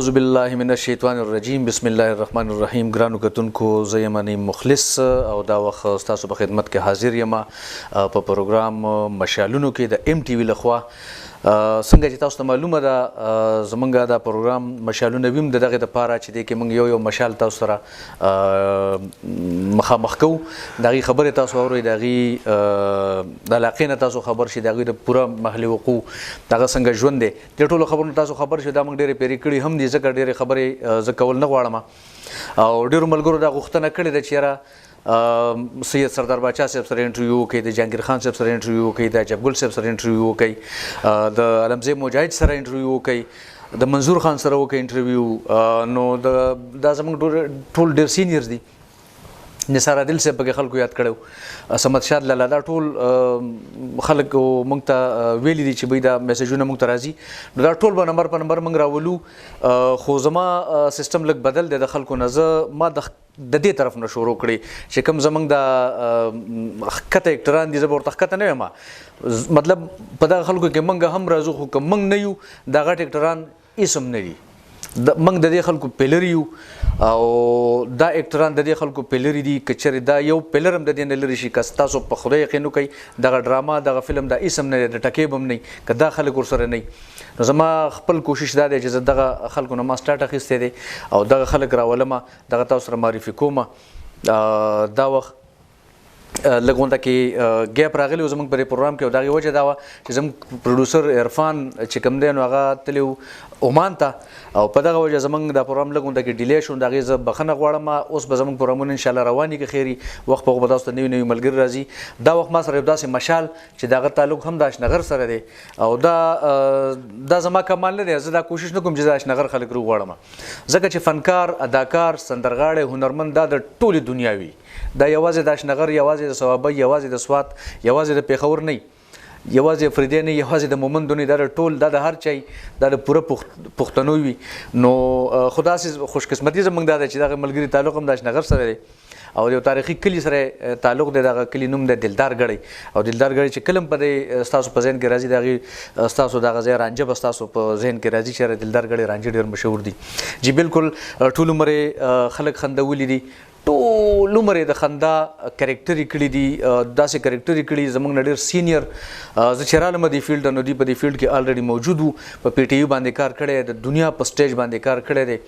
اعوذ بالله من الشیطان الرجیم، بسم الله الرحمن الرحیم. ګرانو کتونکو، زه یم نعیم مخلص او دا وخت ستاسو په خدمت کې حاضر یم په پروګرام مشالونو کې د ام ټي وي لخوا. څنګه چې تاسو ته معلومه ده، زمونږ دا پروګرام مشالونه ویم د دغه لپاره چې د کې مونږ یو یو مشال تاسو سره مخامخ کوو، د هغې خبرې تاسو اورئ، د هغې د علاقې نه تاسو خبر شئ، د هغې د پوره محل وقوع دغه څنګه ژوند دی، د ټولو خبرو تاسو خبر شئ. دا موږ ډېرې پیرې کړي هم دي، ځکه ډېرې خبرې زه کول نه غواړم. او ډېرو ملګرو دا غوښتنه کړې ده چې یاره سید سردار باچا صاحب سره انټرویو وکړئ، د جهانګیر خان صاحب سره انټرویو وکړئ، د عجب ګل صاحب سره انټرویو وکړئ، د علمزیب مجاهد سره انټرویو وکړئ، د منظور خان سره وکړئ انټرویو. نو دا زموږ ټول ډېر سینیئرز دي. نثار عادل صاحب پکې خلکو یاد کړو، صمد شاد لالا، دا ټول خلک مونږ ته ویلي دي چې بھئی دا میسجونه مونږ ته راځي. نو دا ټول به نمبر په نمبر مونږ راولو، خو زما سیستم لږ بدل دی د خلکو نه. زه ما د دې طرف نه شروع کړي چې کوم زمونږ د ښکته اکټران دي، زه به ورته ښکته نه یم، مطلب په دغه خلکو کې مونږ هم راځو، خو که مونږ نه یو دا غټ اکټران هېڅ هم نه دي. موږ د دې خلکو پیلر یو او دا اکټران د دې خلکو پیلر دي. که چېرې دا یو پیلر هم د دې نه لرې شي، که ستاسو په خدای یقین وکړئ، دغه ډرامه دغه فلم دا هېڅ هم نه دی، د ټکې به هم نه، که دا خلک ورسره نه. نو زما خپل کوشش دا دی چې زه دغه خلکو نه ما سټارټ اخیستی دی او دغه خلک راولمه، دغه تاسو سره معرفي کومه. دا وخت لږ غونډه کې ګیپ راغلی و زموږ په دې پروګرام کې، او د هغې وجه دا وه چې زموږ پروډوسر عرفان چې کوم دی نو هغه تللی و عمان ته، او په دغه وجه زموږ دا پروګرام لږ غونډه کې ډیلی شو. د هغې زه بخښنه غواړم. اوس به زموږ پروګرامونه انشاءالله روان دي، که خیر وخت په وخت به تاسو ته نوي نوي ملګري راځي. دا وخت ما سره یو داسې مشال چې د هغه تعلق هم د اشنغر سره دی، او دا زما کمال نه دی، زه دا کوشش نه کوم چې زه اشنغر خلک روغواړم، ځکه چې فنکار، اداکار، سندرغاړی، هنرمند دا د ټولې دنیا وي. دا یوازې د اشنغر، یوازې د صوابۍ، یوازې د سوات، یوازې د پېښور نه، یوازې افریدی نه، یوازې د مومندو نه، دا د ټول، دا د هر چای، دا د پوره پښتنو وي. نو خو داسې خوشقسمتي زموږ دا ده چې دغه ملګري تعلق هم د اشنغر سره دی او یو تاریخي کلي سره تعلق دی. دغه کلي نوم دی دلدار ګړی، او دلدار ګړی چې کله هم په دې ستاسو په ذهن کې راځي، د هغې ستاسو دغه ځای رانجه به ستاسو په ذهن کې راځي چې دلدار ګړی رانجه ډېر مشهور دي. جی بالکل، ټول عمر یې خلک خندولي دي، ټول عمر یې د خندا کرکټر یې کړي دي، داسې کرکټر یې کړي زموږ نه ډېر سینیئر. زه چې رالم دې فیلډ، نو دوی په دې فیلډ کې الریډي موجود وو، په پي ټي وي باندې کار کړی، د دنیا په سټیج باندې کار کړی دی.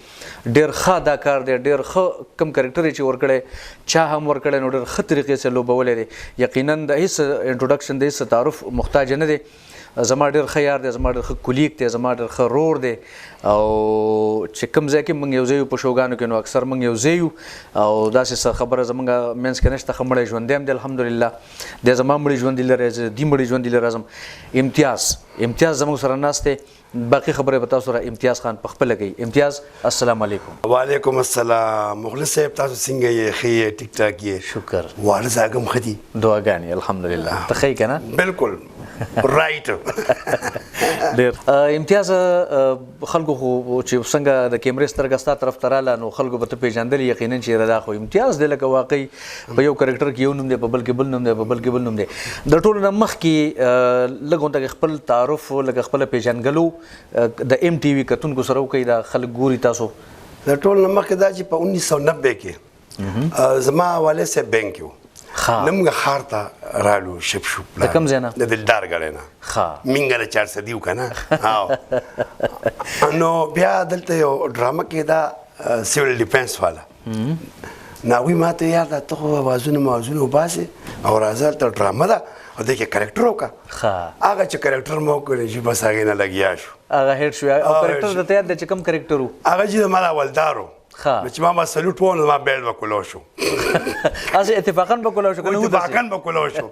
ډېر ښه اداکار دی، ډېر ښه کم کرکټر یې چې ورکړی، چا هم ورکړی، نو ډېر ښه طریقې سره لوبولی دی. یقینا د هېڅ انټروډکشن، د هېڅ تعارف محتاج نه دی. زما ډېر ښه یار دی، زما ډېر ښه کولیک دی، زما ډېر ښه رور دی، او چې کوم ځای کې موږ یو ځای یو په شوګانو کې، نو اکثر موږ یو ځای یو، او داسې څه خبره زموږ منځ کې نشته. ښه مړی ژوندی هم دی الحمدلله، دی زما مړی ژوندي لري، زه دې مړی ژوندي لرم. امتیاز زموږ سره ناست دی، باقي خبرې به تاسو سره امتیاز خان په خپله کوي. امتیاز السلام علیکم. وعلیکم السلام مخلص صاحب، تاسو څنګه یې؟ ښه یې؟ ټیک ټاک یې؟ شکر. واړه زاګم ښه دي؟ دعاګانې الحمدلله. ته ښه یې که نه؟ بالکل رایټ. ډېر. امتیاز، خلکو خو چې څنګه د کیمرې سترګه ستا طرف ته راله، نو خلکو به ته پېژندلې یقینا چې یاره دا خو امتیاز دی، لکه واقعي په یو کرکټر کې یو نوم دی، په بل کې بل نوم دی، په بل کې بل نوم دی. د ټولو نه مخکې لږ غونډه کې خپل تعارف، لکه خپله پېژندګلو د ام ټي وي کتونکو سره وکړئ، دا خلک ګوري تاسو. د ټولو نه مخکې دا چې په 1990 کې زما والد صاحب بانک کې و، نو موږ ښار ته رالو، شپ شو. د کوم ځای نه؟ د دلدار ګړی نه. مینګه له چارسدي و که نه. نو بیا دلته یو ډرامه کېده سیول ډیفنس والا، نو هغوی ما ته یار دا ته خو اوازونه موازونه وباسې او راځه هلته ډرامه ده او دې کې کرکټر وکړه. هغه چې کرکټر مو وکړ چې بس هغې نه لګیا شو، هغه هېټ شو. او کرکټر درته یاد دی چې کوم کرکټر و؟ هغه چې زما اولدار و. نو چې ما به سلوټ وو، نو ما بیل به کولاو شو. هسې اتفاقاً به کولاو شو که نه؟ اتفاقاً به کولاو شو.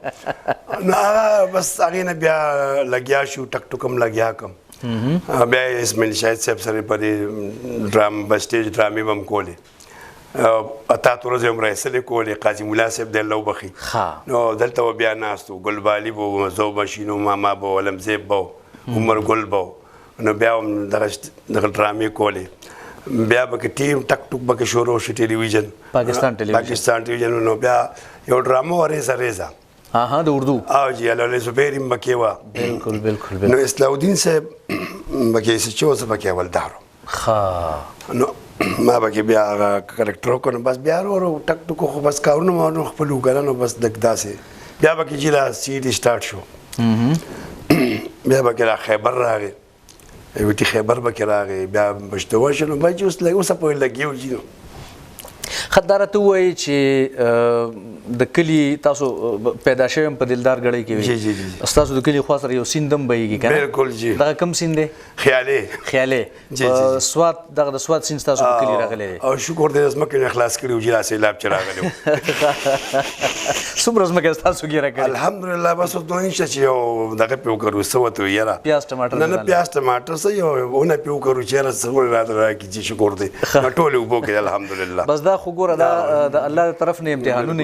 نو هغه بس هغې نه بیا لګیا شو، ټک ټک هم لګیا کړم. بیا اسماعیل شاهد صاحب سره په دې ډرام، په سټیج ډرامې به هم کولې، اته ورځې هم ریحسلې کولې. قاضي مولا صاحب دی الله وبخښي. نو دلته به بیا ناست وو، ګلبالي به و، زو به شینو ماما به و، علمزیب به و، عمر ګل به و. نو بیا هم دغه ډرامې کولې. بیا به کې ټیم ټک ټوک به کې شروع شو، ټلویزیون، پاکستان ټلویزیون. پاکستان ټلویزیون. نو بیا یو ډرامه وه ریزه ریزه، ها د اردو. او جی لاله زبیر هم پکې وه. بالکل بالکل بالکل. نو اصلاح الدین صاحب پکې څه چې اوس پکې اولدار و. ښه نو ما به کې بیا هغه کرکټر وکړ، نو بس بیا ورو ورو ټک ټکو، خو بس کارونه مارونه خپل وکړه، نو بس لږ داسې بیا به کې چې دا سی ډي سټارټ شو، بیا به کې را خیبر راغی، ویټي خیبر به کې راغی، بیا بشتوه شو، نو بس چې اوس اوسه پورې لګي وو چې نو. ښه، دا راته ووایئ چې د کلي تاسو پیدا شوی هم په دلدار ګړۍ کې وي. جی جی جی. ستاسو د کلي خوا سره یو سیند هم بهیږي که نه؟ بالکل جی. دغه کوم سیند دی؟ خیالي. خیالي. جی جی. سوات، دغه د سوات سیند ستاسو په کلي راغلی دی. او شکر دې ځمکې نه خلاص کړي وو چې دا سیلاب چې راغلی و. څومره ځمکه ستاسو ګیره کړې؟ الحمدلله، بس اوس دونه نشته چې یو دغه پې وکړو، څه ورته وایي، یاره پیاز ټماټر؟ نه نه، پیاز ټماټر څه، یو ونه پې وکړو چې یاره څه راته راکړي چې شکر دی ټولې اوبو کې الحمدلله. بس دا خو ګوره دا د الله تر طرف نه امتحانونه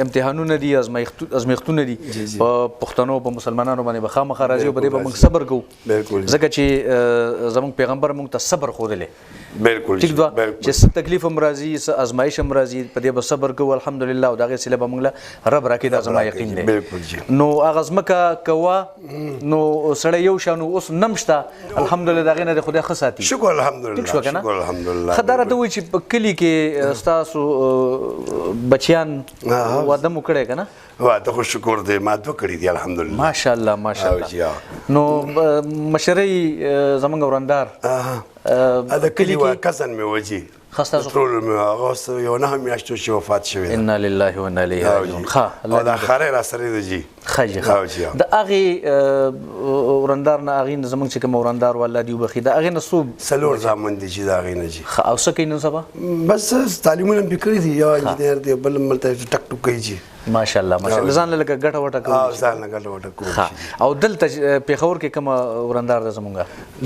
امتحانونه دي، ازمایښتونه دي، په پښتنو په مسلمانانو باندې به خامخا راځي، او په دې به موږ صبر کوو، ځکه چې زموږ پیغمبر موږ ته صبر ښودلی. ټیک ده، چې څه تکلیف هم راځي، څه ازمایش هم راځي، په دې به صبر کوو الحمدلله، او د هغې سیله به موږ له رب راکړي، دا زما یقین دی. نو هغه ځمکه کوه نو سړی یو شان اوس نم شته الحمدلله، د هغې نه د خدای ښه ساتي. شکر الحمدلله. ټیک شو که نه؟ شکر الحمدلله. ښه، دا راته ووایي چې په کلي کې ستاسو بچیان واده مو کړی که نه؟ واده خو شکر دی ما دوه کړي دي الحمدلله. ماشاءالله ماشاءالله. نو مشرۍ زمونږ ورندار د کلي کزن مې و جي، ترور مې، هغه اوس یو 9 میاشتو چې وفات شوی دی. انا لله و انا الیه راجعون. ښه، او دا خره را سره دی جي. ښه جي، ښه. د هغې ورندار نه، هغې نه زمونږ چې کوم ورندار و الله دې وبخښي، د هغې نه څو؟ 4 زامن دي چې د هغې نه جي. ښه، او څه کوي نن سبا؟ بس تعلیمونه هم پرې کړي دي، یو انجینر دی، بل هم هلته ټک ټوک کوي جي. ماشاءالله ماشاءالله، ځان له لږه ګټه وټه کولی شي. ځان له ګټه وټه کولی شي. او دلته پېښور کې کومه ورندار ده زمونږ؟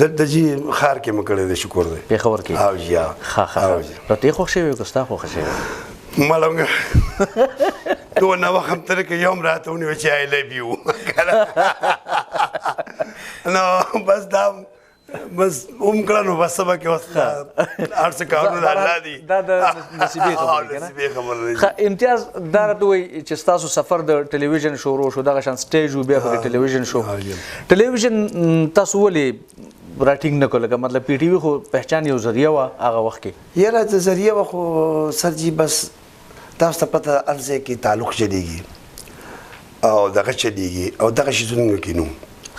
دلته جي ښار کې مې کړی دی شکر دی. پېښور کې؟ او جي. ښه ښه. راته یې خوښ شوی که ستا خوښه شوی؟ ملنګ دونه وخت هم تر کې یو هم راته ونیوه چې آی لو یو، نو بس دا بس هم کړه، نو بس سبا کې اوس هر څه کارونه د الله دي، دا د نصیبې خبرې که نه؟ نصیبې خبره ده. ښه امتیاز، دا راته ووایي چې ستاسو سفر د ټلویزیون شروع شو، دغه شان سټیج و، بیا پکې ټلویزیون شو. ټلویزیون تاسو ولې راټینګ نه کړ؟ لکه مطلب پي ټي وي خو پهچان یو ذریعه وه هغه وخت کې. یاره د ذریعه وه خو سر جي، بس تاسو ته پته هر ځای کې تعلق چلېږي او دغه چلېږي او دغه شیزونه کې نو.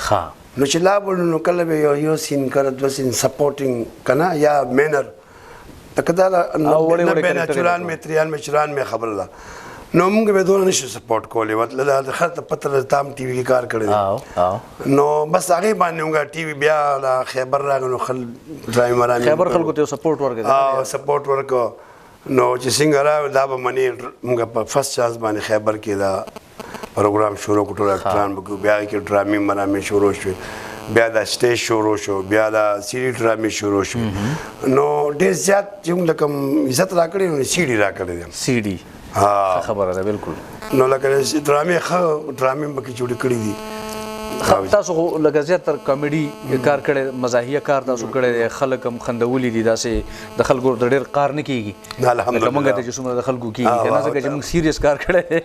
ښه، نو چې لا بولو نو کله به یو یو سین، کله دوه سین سپورټینګ که نه یا مینر، لکه دا 90 نه 94 93 94 خبره ده، نو موږ به دونه نشو سپورټ کولی، مطلب دا خر ته پته ده تا هم ټي وي کې کار کړی دی. نو بس هغې باندې موږ ټي وي بیا له خیبر راغی، نو خل ډرامې مرامې خیبر خلکو ته یو سپورټ ورکړ. سپورټ ورکړ، نو چې څنګه راغی دا به منې موږ په فرست چانس باندې خیبر کې دا پروګرام شروع کړو، ټول اکټران وکړو، بیا کې ډرامې مرامې شروع شوې، بیا دا سټیج شروع شو، بیا دا سیډي ډرامې شروع شوې، نو ډېر زیات چې موږ لکه عزت راکړی نو سیډي راکړی دی. سیډي ها خبره ده بالکل. نو لکه ډرامې ښه ډرامې هم پکې جوړې کړې دي. تاسو خو لکه زیات تر کامیډي کار کړی، مزاحیه کار تاسو کړی دی، خلک هم خندولي دي، داسې د خلکو د ډېر قار نه کېږي الحمدلله لکه موږ ته چې څومره د خلکو کېږي که نه، ځکه چې موږ سیریس کار کړی دی،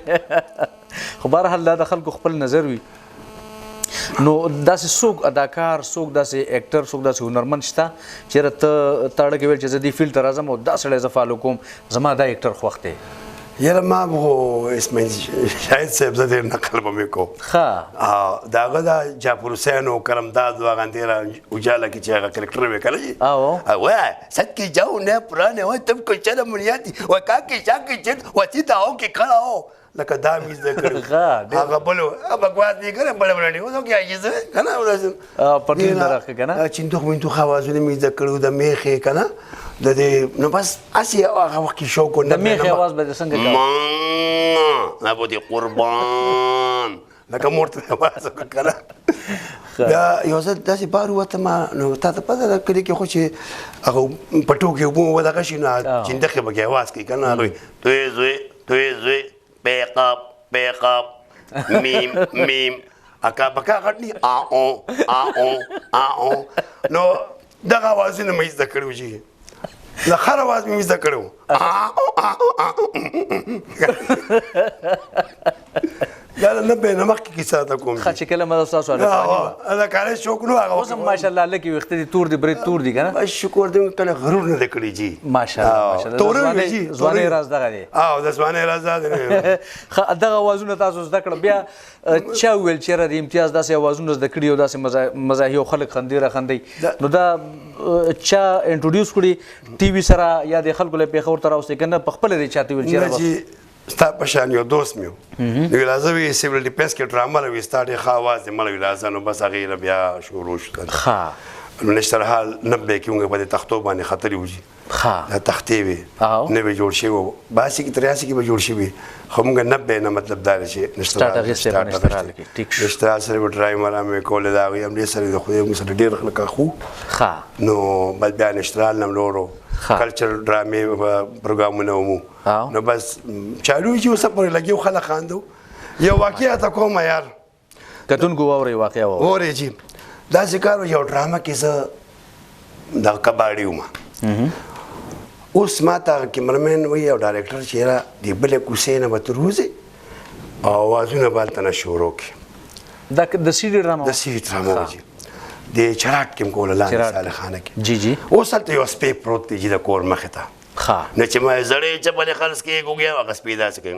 خو بهرحال دا د خلکو خپل نظر وي. نو داسې څوک اداکار، څوک داسې اکټر، څوک داسې هنرمند شته چې ته تاړه کې ویل چې زه دې فیلډ ته راځم او دا سړی زه فالو کوم، زما دا اکټر خوښ دی؟ یاره ما خو اسماعیل شاهد صاحب زه ډېر نقل به مې کوم. ښه. د هغه دا جعفر حسین او کرمداد و هغه اندېره اجاله کې چې هغه کرکټر وې که نه جي، وایه ست کې جاو نه پرانه وای تم کو شرم نہیں آتی و کا کې شا کې چت و سیدھا ہو کې کھڑا ہو، لکه دا مې زده کړی. هغه بل بکواس دې کړی، بله بله اوس کې عاجز که نه پټلون درخه که نه، چندوخ مندوخ اوازونه مې زده کړي د میخې که نه د دې، نو بس هسې هغه وخت کې شوق و. د میخې اواز به دې څنګه کاوه؟ ما به دې قربان، لکه مور ته اواز وکړه که نه. بیا یو ځل داسې بار ووتم، نو تا ته پته ده کلي کې خو چې هغه پټو کې اوبه ودغه شي نو چندخې پکې اواز کوي که نه، هغوی توی زوی توی زوی پیقاب پیقاب میم میم اکا بکا غټ نی آ او آ او آ او، نو دغه اوازونه مې زده کړي وو چې د خر اواز مې زده کړی وو. دا نه به نه مخکې کیسه ته کوم. ښه، چې کله ما تاسو هلکاني وه. دا کالج شوق نو هغه اوس هم ماشاءالله هلکې ویښته دي، تور دي، برېت تور دي که نه؟ بس شکر دې، کله غرور نه دی کړی جی. ماشاءالله ماشاءالله. تور جی، ځوانۍ راز دغه دی. او د ځوانۍ راز دا دی. ښه، دغه اوازونه تاسو زده کړه، بیا چا وویل چې یاره د امتیاز داسې اوازونه زده کړي او داسې مزاحي او خلک خندي را خندي؟ نو دا چا انټروډیوس کړي ټي وي سره یا د خلکو له پېښور ته راوستي که نه په خپله دې چاته ویل چې یاره نه جی، ستا په شان یو دوست مې و، نو راځه وي سیول ډیفنس کې ډرامه راوي، ستا ډېر ښه اواز دی، مړه وي راځه. نو بس هغې له بیا شروع شو. نو نشترحال 90 کې موږ په دې تختو باندې ختلي وو جي. دا تختې وې، نوې جوړ شوي وو، باسي کې 83 کې به جوړ شوي، خو موږ 90 نه مطلب دا دی چې نشترحال کې. ټیک شو. نشترحال سره به ډرایور مې کولې، د هغوی هم ډېر سره د خدای موږ سره ډېر خلک ښو. نو بس بیا نشترحال نه ولاړو، کلچر ډرامې پروګرامونه وو. نو بس چالو چې اوسه پورې لګي خلک خاندو. یو واقعه ته کوم یار، کتونکو واورئ، واقعه واورئ. واورئ جي. داسې کار و، یو ډرامه کې زه د کباړي وم. اوس ما ته کیمرمین وایي او ډایرکټر چې یاره دې بلې کوڅې نه به تر وځې او اوازونه به هلته نه شروع کړي. دا د سي ډي ډرامه؟ د سي ډي ډرامه وه جي، د چراټ کې مې کوله، لاندې صالح خانه کې. جی جی. اوس هلته یو سپی پروت دی جي د کور مخې ته. نو چې ما زړې چپلې خلص کې ګوګیا، هغه سپی داسې کوي.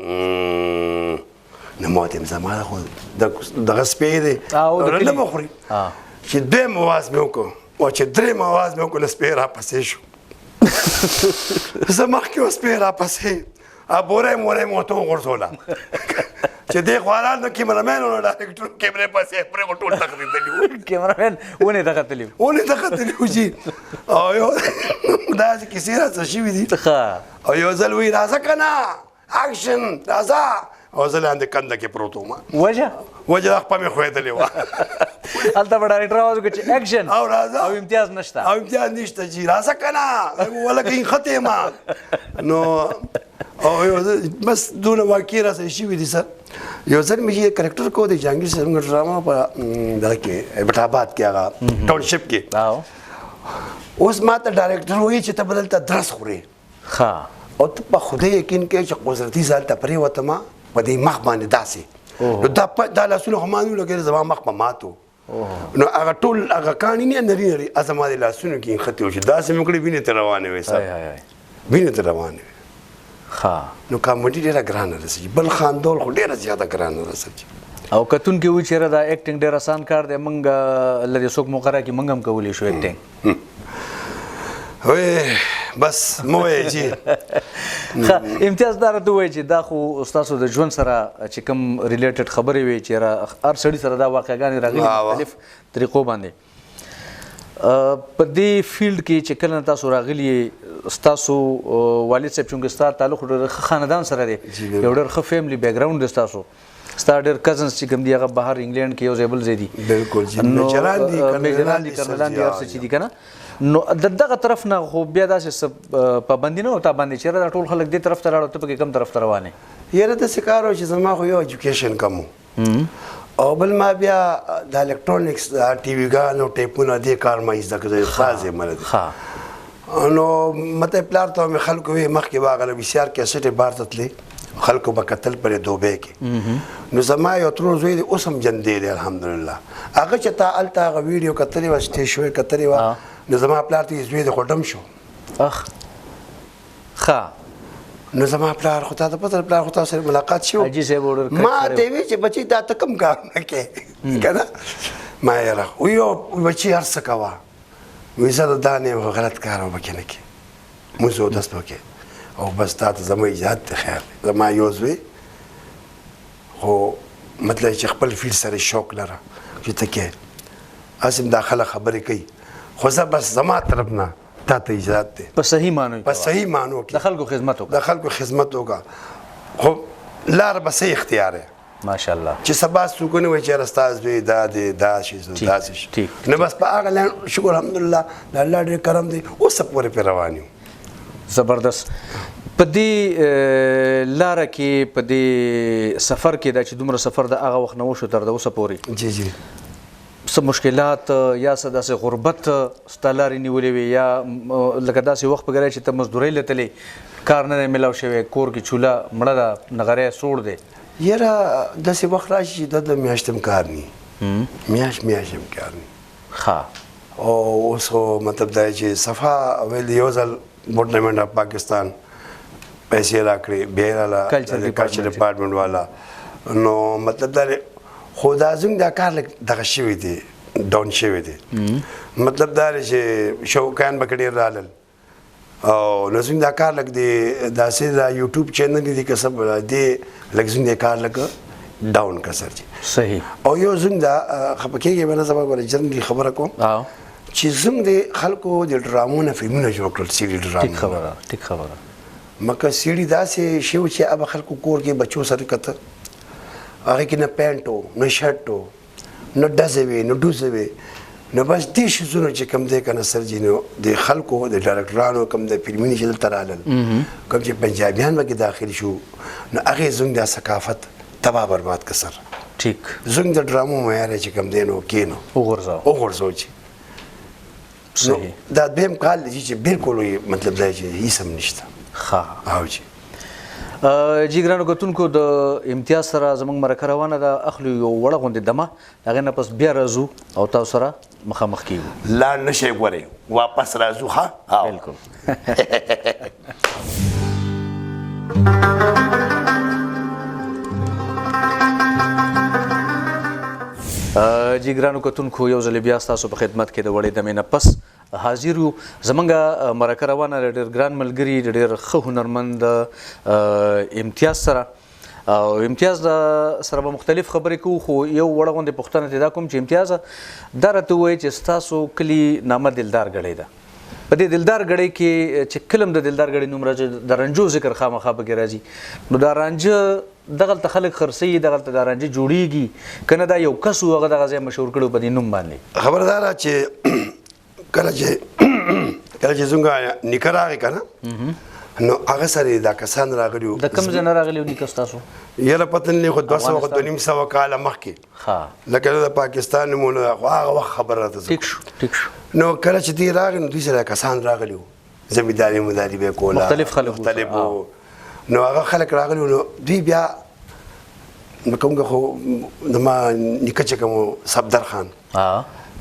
نو ما ته زما خو دغه سپی دی نه به خوري. چې دویم اواز مې وکړ او چې دریم اواز مې وکړ، نو سپی راپسې شو. زه مخکې و، سپی راپسې، بوری مورې مې ورته وغورځوله. چې دې خواران نو کیمرمین او ډایرکټر کیمرې پسې پرې ټول تښتېدلي وو. کیمرمین ونې ته ختلي وو. ونې ته ختلي وو جي. او یو داسې کیسې راڅه شوي دي. او یو ځل وایي راځه که نه اکشن راځه، او زه لاندې کنده کې پروت وم. وجه؟ وجه خپه مې ښویېدلې وه. هلته به ډایرکټر اواز وکړي چې اکشن او راځه او امتیاز نشته. او امتیاز نشته جي، راځه که نه ولکه نښتې ما. نو او یو بس دونه واقعې راسره شوي دي سر. یو ځل مې چې کرکټر کو د جهانګیر سره موږ ډرامه په دغه کې ایبټ آباد کې هغه ټاونشپ کې. اوس ما ته ډایرکټر وایي چې ته به دلته درس خورې. او ته په خدای یقین کوې چې قدرتي ځای ته پرېوتم په دې مخ باندې داسې. نو دا لاسونه خو ما نه لګېدل، زما مخ به مات و. نو هغه ټول هغه کاڼي نه نري نري زما د لاسونو کې نښتې وو، چې داسې مې وکړې وینې ته روانې وې سر، وینې ته روانې وې. نو کامیډي ډېره ګرانه ده، بل خاندول خو ډېره زیاته ګرانه ده سر. او کتونکي وایي چې یاره دا اکټینګ ډېر اسان کار دی، موږ له دې څوک موقع راکړي موږ هم کولی شو اکټینګ. وی بس مو وایي جي. ښه امتیاز، دا راته ووایي چې دا خو ستاسو د ژوند سره چې کوم ریلیټډ خبرې وې چې هر سړي سره دا واقعګانې راغلي مختلف طریقو باندې. په دې فیلډ کې چې کله تاسو راغلي، ستاسو والد صاحب چونکه ستا تعلق ډېر ښه خاندان سره دی، یو ډېر ښه فیملی بیکګراوند دی ستاسو، ستا ډېر کزنس چې کوم دي هغه بهر انګلینډ کې یو ځای بل ځای دي. بالکل جی، میجران دي، میجران دي، کرنلان دي، هر څه چې دي که نه. نو د دغه طرف نه خو بیا داسې څه پابندي نه وه تا باندې چې یاره دا ټول خلک دې طرف ته لاړو، ته پکې کوم طرف ته روان یې؟ یاره داسې کار و چې زما خو یو ایجوکیشن کم و، او بل ما بیا د الکترونیکس د ټي وي ګانو ټیپونه دې کار ما زده کړی، استاد یې مله دی. نو مته پلار ته مې خلکو وی مخکې به هغه وي سي آر کیسټ یې بار ته تلې، خلکو به کتل پرې دوبۍ کې. نو زما یو ترور زوی دی اوس هم ژوندی دی الحمدلله، هغه چې تا هلته هغه ویډیو کتلې وه، سټیج شو یې کتلې وه، نو زما پلار ته یې زوی دی خو ډم شو. اخ ښه. نو زما پلار خو تا ته پته، پلار خو تا سره ملاقات شو. حاجي صاحب ډېر کلک ما سړی ته و. وی چې بچی دا ته کوم کار نه کوې که نه؟ ما یې را وی یو بچی هر څه کوه، وی زه د دا نه یم، غلط کار به پکې نه کوې، مونځ اودس به وکړې او بس تا ته زما ایجاد دی، خیر دی. زما یو زوی خو مطلب چې خپل فیلډ سره شوق لره چې ته کې هسې هم دا خلک خبرې کوي، خو زه بس زما طرف نه تا ته ایجاد دی. په صحیح معنو کې په صحیح معنو کې د خلکو خدمت وکړه. د خلکو خدمت وکړه، خو لار به صحیح اختیار دی. ماشاءالله. چې سبا څوک نه وایي چې یاره ستا زوی دا دی دا شي داسې شي. نو بس په هغه لاین شکر الحمدلله د الله ډېر کرم دی، اوس پورې پرې روان یو. زبردست. په دې لاره کې، په دې سفر کې، دا چې دومره سفر د هغه وخت نه وشو تر د اوسه پورې، جی جی، څه مشکلات یا څه داسې غربت ستا لارې نیولې وې، یا لکه داسې وخت پکې راغی چې ته مزدورۍ له تلې، کار نه دی میلاو شوی، کور کې چوله مړه ده، نغری سوړ دی؟ یاره داسې وخت راشي چې د میاشت هم کار نی، میاشت میاشت هم کار نی. ښه. او اوس خو مطلب دا چې صفا ویل یو ځل ګورنمنټ اف پاکستان پیسې راکړې، بیا یې راله کلچر ډپارټمنټ والا. نو مطلب دا خو دا زموږ دا کار لږ دغه شوی دی، ډاون شوی دی. مطلب دا دی چې شوقیان به ډېر رالل، او نو زموږ دا کار لږ دی داسې دا یوټیوب چینل دی که څه دی، لږ زموږ دا کار لږ ډاون کړ سر جی. صحیح. او یو زموږ دا خفه کېږي به نه، زما ګوره جنرالي خبره کوم چې زموږ د خلکو د ډرامو نه فلمونه جوړ کړل، سیډي ډرامونه. ټیک خبره، ټیک خبره. مکه سیډي داسې شی و چې هغه خلکو کور کې بچو سره کتل، هغې کې نه پینټ و، نه شرټ و، نه ډزې وې، نه ډوزې وې. نو بس دې شیزونو چې کوم دی که نه سر جي، نو د خلکو د ډایرکټرانو کوم د فلمونو چې دلته رالل، کوم چې پنجابیان پکې داخل شو، نو هغې زموږ دا ثقافت تباه برباد کړ سر. ټیک. زموږ د ډرامو معیار چې کوم دی نو کېنو وغورځاوه. وغورځاوه چې. نو دا دویم کال دی چې بالکل یې مطلب دا چې هېڅ هم نشته. ښه. او چې جی ګرانو کتونکو، د امتیاز سره زموږ مرکه روانه ده. اخلو یو وړه غوندې دمه، د هغې نه پس بیا راځو او تاسو سره مخامخ کېږو. لاړ نه شئ ګورئ، واپس راځو. ښه؟ بالکل. جی ګرانو کتونکو، یو ځل بیا ستاسو په خدمت کې د وړې دمې نه پس حاضر یو. زمونږ مرکه روانه ده ډېر ګران ملګري، د ډېر ښه هنرمند امتیاز سره. او امتیاز سره به مختلف خبرې کوو، خو یو وړه غوندې پوښتنه ترې دا کوم چې امتیاز دا راته ووایي چې ستاسو کلي نامه دلدار ګړۍ ده. په دې دلدار ګړۍ کې چې کله هم د دلدار ګړۍ نوم راځي، د رنجو ذکر خامخا پکې راځي. نو دا رانجه دغلته خلک خرڅوي، دغلته دا رانجه جوړېږي که نه؟ دا یو کس و هغه دغه ځای مشهور کړی و په دې نوم باندې. خبره دا ده چې کله چې زموږ نیکه راغی که نه، نو هغه سره دا کسان راغلي وو. د کوم ځای نه راغلي وو نیکه ستاسو؟ یاره پته نه لري، خو 200 250 کاله مخکې. لکه د پاکستان نومونه، خو هغه وخت خبره راته. ټیک شو، ټیک شو. نو کله چې دوی راغی نو دوی سره کسان راغلي وو، زمینداري مداري به یې کوله، مختلف خلک وو. مختلف وو. نو هغه خلک راغلي وو. نو دوی بیا لکه موږ خو زما نیکه چې کوم و، صفدر خان،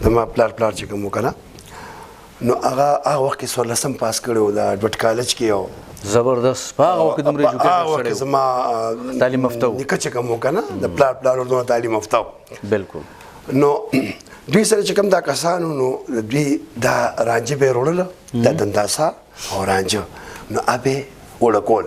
زما پلار پلار چې کوم و که نه، نو هغه هغه وخت کې څوارلسم پاس کړی و د ډوټ کالج کې. یو زبردست. په هغه وخت کې دومره ایجوکیټډ هغه وخت کې سړی و. زما تعلیم یافته و. نیکه چې کوم و که نه، د پلار پلار ورته تعلیم یافته و. نو دوی سره چې کوم دا کسان وو، نو دوی دا رانجه به یې راوړله، دا دنداسه او رانجه، نو هغه به یې اوړه کول.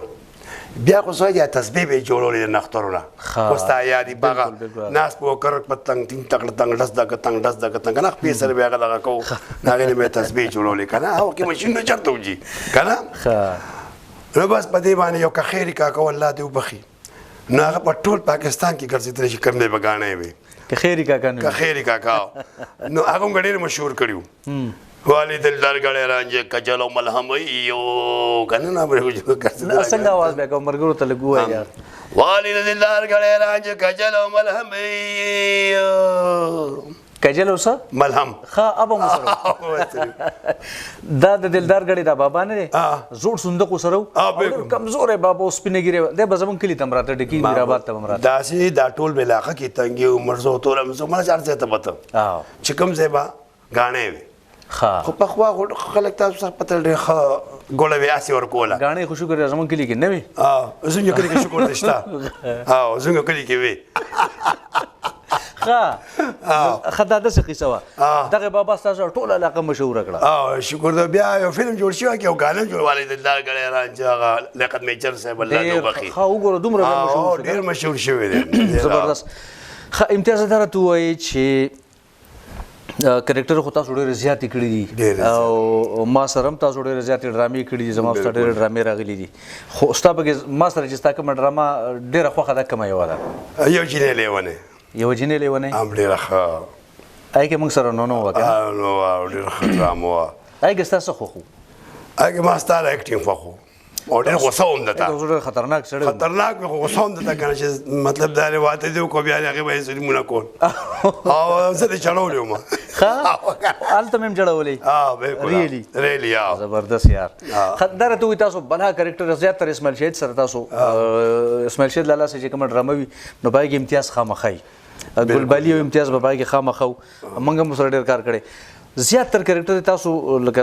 بیا خو څه یا تسبیح به یې جوړولې د نخترو نه. اوس تا یادي باغه ناست به وکړ، په تنګ تینګ تکړه تنګ ډس دغه تنګ ډس دغه تنګ که نه، خپې سره به یې هغه دغه کوو، د هغې نه به یې تسبیح جوړولې که نه. هغه وخت کې ماشین نه چېرته وځي که نه. نو بس په دې باندې یو کخیري کاکا و، الله دې وبخښي، نو هغه په ټول پاکستان کې ګرځېدلی چې کوم دی به ګاڼی وي. کخیري کاکا نومېده. کخیري کاکا. نو هغه هم ډېر مشهور کړي وو. والی دلدار ګړی رانجه کجل او ملهم یو که نه، نه به یې ګرځېدلی. نه، څنګه اواز بیا کوم ملګرو ته لږ ووایه یار. والی دلدار ګړی رانجه کجل او ملهم یو. کجل او څه؟ ملهم. ښه، ابه مو سره و. دا د دلدار ګړی دا بابا نه دی؟ زوړ صندوق ورسره و. او ډېر کمزوری بابا و، سپینه ږیره وه. دی به زموږ کلي ته هم راته، ډکي میرآباد ته به هم راته. داسې دا ټول به علاقه کې تنګي و، مرزو تورم زه مرز هر ځای ته به ته. چې کوم ځای به ګاڼی وي. خو پخوا خو خلک تاسو څخه پته ډېر ښه ګوړه به یې هسې ورکوله. ګاڼې خو شکر دی زموږ کلي کې نه وي. زموږ کلي کې شکر دی شته. زموږ کلي کې وي. ښه، دا داسې قصه وه. دغه بابا ستاسو ټوله علاقه مشهوره کړه. شکر دی. بیا یو فلم جوړ شوی کې یو ګاڼه جوړوالی د دلدار ګړی رانجه، هغه لیاقت میجر صاحب الله دې ډېر وبخښي. ښه، وګوره دومره ډېر مشهور شو. ډېر مشهور شوی دی. زبردست. ښه، امتیاز دا راته ووایي چې کرکټر خو تاسو ډېرې زیاتې کړې دي. ډېرې زیاتې. او ما سره هم تاسو ډېرې زیاتې ډرامې کړې دي، زما سره ډېرې ډرامې راغلي دي. خو ستا پکې ما سره چې ستا کومه ډرامه ډېره خوښه ده، کومه یوه ده؟ یو جینۍ لیونی. یو جینۍ لیونی؟ هم ډېره ښه. هغې کې موږ سره نونو وه که نه؟ نو وه، ډېره ښه ډرامه وه. هغې کې ستا څه خوښ و؟ هغې کې ما ستا د اکټینګ خوښ و. او ډېر غوسه وم درته. زه ډېر خطرناک سړی وم. خطرناک وم، خو غوسه وم درته که نه چې مطلب دا دی واده دې وکړو، بیا دې هغې به یې ظلمونه کول. او زه دې چړولی وم. ښه، هلته مې هم جړولې. بالکل. ریلی؟ ریلی. زبردست یار. دا راته ووایي، تاسو بلها کرکټر زیات تر اسماعیل شهید سره، تاسو اسماعیل شهید لالا سره چې کومه ډرامه وي نو پای کې امتیاز خامخا وي، ګلبالي او امتیاز به پای کې خامخا وو. موږ هم سره ډېر کار کړی. زیات تر کرکټر تاسو لکه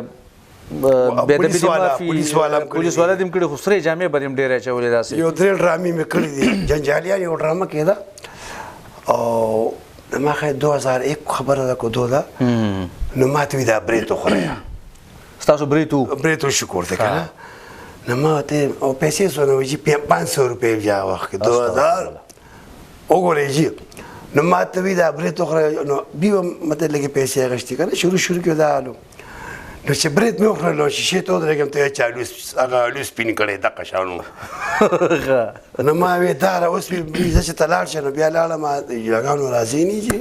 بې ادبي دې معافي، پولیس والا هم کړي. پولیس والا دې هم کړي، خو سرې جامې به دې هم ډېرې اچولې داسې. یو درې ډرامې مې کړې دي. جنجالیان یو ډرامه کېده او ما خیر 2001 خبره ده کو دوه ده، نو ما ته وی دا برېت وخوره. ستاسو برېت وو؟ برېت وشکر دی که نه. نو ما ته او پیسې څونه وي چې 500 روپۍ بیا وخت کې 2000 وګورئ جي. نو ما ته وی دا برېت وخوره، نو بیا مته لږې پیسې اخیستې که نه، شروع شروع کې دا الو. نو چې برېت مې وخوړلو، شیشې ته ودرېږم، ته یې چې هغه الو سپین کړی دقه شانو. نو ما وی دا را اوس مې زه چې ته لاړ شه. نو بیا لاړم، اجراګانو راځي نه چې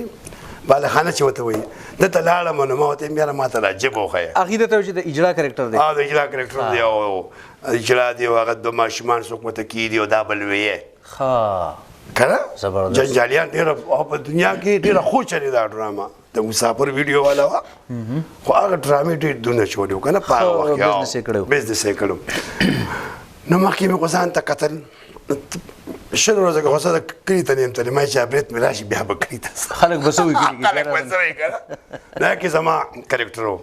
بالخانه چې ورته وایي، ده ته لاړم. نو ما ورته ویل یاره ما ته دا ژبه وښیه. هغې ته وایي چې د اجرا کرکټر دی. د اجرا کرکټر دی او اجرا دی او هغه دوه ماشومان څوک ورته کېدي او دا بل ویې. که نه؟ زبردست. جنجالیان ډېره او په دنیا کې ډېره ښو چلې دا ډرامه، د مسافر ویډیو والا وه، خو هغه ډرامې ډېر دونه چولې وو که نه په هغه وخت کې. بزنس یې کړی و. بزنس یې کړی و. نو مخکې مې خو ځان ته کتل، 20 ورځې کې خو زه د کلي ته نه یم تللی. ما چې برېت مې راشي بیا به کلي ته ځم. خلک به څه وایي کلي کې؟ خلک به څه وایي که نه؟ دا کې زما کرکټر و.